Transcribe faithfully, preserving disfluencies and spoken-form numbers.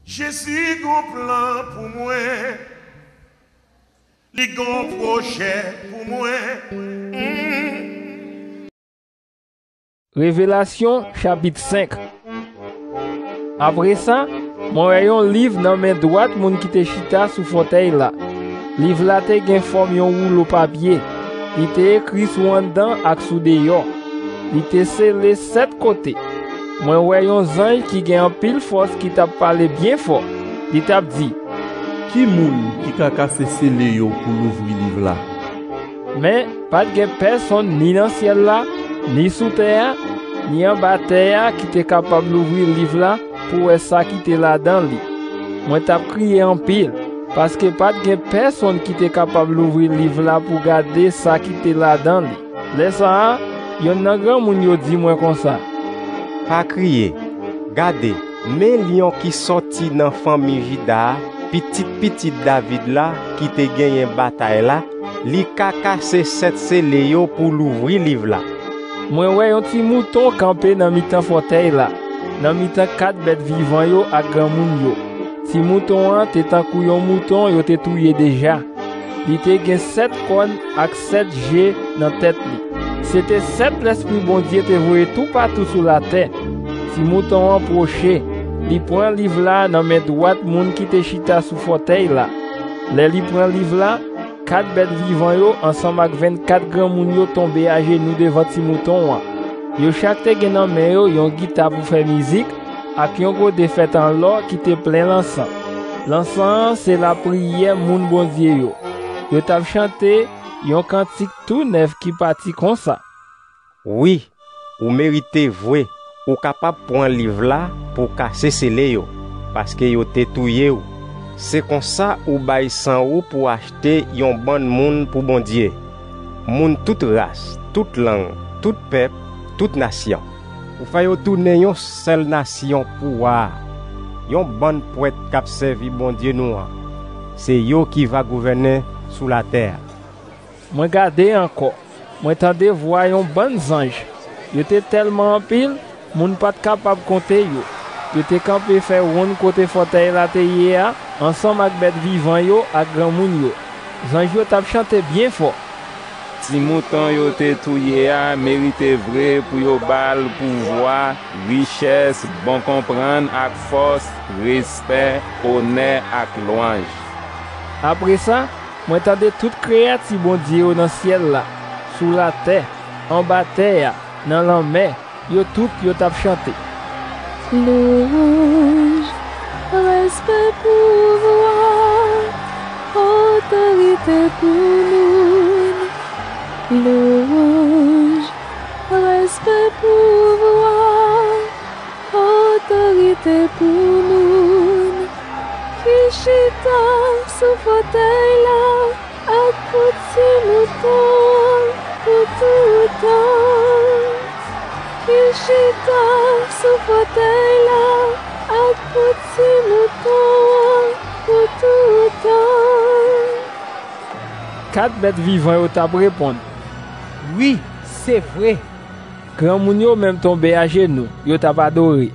Jezi gon plan pou mwen, li gon pwojè pou mwen. Mm. Revelasyon, chapit senk. Apre sa, mwen wè yon liv nan men dwat moun ki te chita sou fòtèy la. Liv la te gen fòm yon woulo papye. Li te ekri sou anndan ak sou deyò. Li te sele sèt kote. Mwen wè yon zanj ki gen anpil fòs ki t ap pale byen fò. Li t ap di, "Ki moun ki ka kase sele yo pou louvri liv la?" Men, pa t gen pèsonn ni nan syèl la, ni sou tè a, ni anba tè a ki te kapab louvri liv la pou wè sa ki te ladan li. Mwen t ap kriye anpil, paske pa t gen pèsonn ki te kapab louvri liv la pou gade sa ki te ladan li. Lè sa a, yonn nan granmoun yo di mwen konsa, "Pa kriye! Gade, men lyon ki sòti nan fanmi Jida a, pitit pitit David la ki te genyen batay la, li ka kase sèt sele yo pou louvri liv la." Mwen wè yon ti mouton kanpe nan mitan fòtèy la, nan mitan kat bèt vivan yo ak granmoun yo. Ti mouton an te tankou yon mouton yo te touye deja. Li te gen sèt kòn ak sèt je nan tèt li. Se te sèt lèspri Bondye te voye toupatou sou latè. Ti mouton an pwoche, li pran liv la nan men dwat moun ki te chita sou fòtèy la. Lè li pran liv la, kat bèt vivan yo ansanm ak vennkat granmoun yo tonbe ajenou devan ti mouton an. Yo chak te gen nan men yo yon gita pou fè mizik, ak yon gode fèt an lò ki te plen lansan. Lansan an se lapriyè moun Bondye yo. Yo t ap chante yon kantik tou nèf ki pati konsa, "Wi, ou merite vre, ou kapab pran liv la pou kase sele yo, paske yo te touye w. Se konsa ou bay san ou pou achte yon bann moun pou Bondye, moun tout ras, tout lang, tout pèp, tout nasyon. Ou fè yo tounen yon sèl nasyon pou wa a, yon bann prèt k ap sèvi Bondye nou an. Se yo ki va gouvènen sou latè a." Mwen gade ankò, mwen tande vwa yon bann zanj. Yo te tèlman anpil, moun pa t kapab konte yo. Yo te kanpe fè wonn kote fòtèy la te ye a, ansanm ak bèt vivan yo ak granmoun yo. Zanj yo t ap chante byen fò, "Ti mouton yo te touye a merite vre pou yo ba l pouvwa, richès, bon konprann ak fòs, respè, onè ak lwanj." Apre sa, mwen tande tout kreyati Bondye yo nan syèl la, sou latè, anba tè a, nan lanmè, yo tout yo t ap chante, "Lwanj, respè, pouvwa, otorite pou moun. Lwanj, respè, pouvwa, otorite pou moun ki chita sou fòtèy la ak pou ti mouton an pou toutan, ki chita sou fòtèy la ak pou ti mouton an pou toutan." Kat bèt vivan yo t ap reponn, "Wi, se vre." Granmoun yo menm tonbe ajenou, yo t ap adore.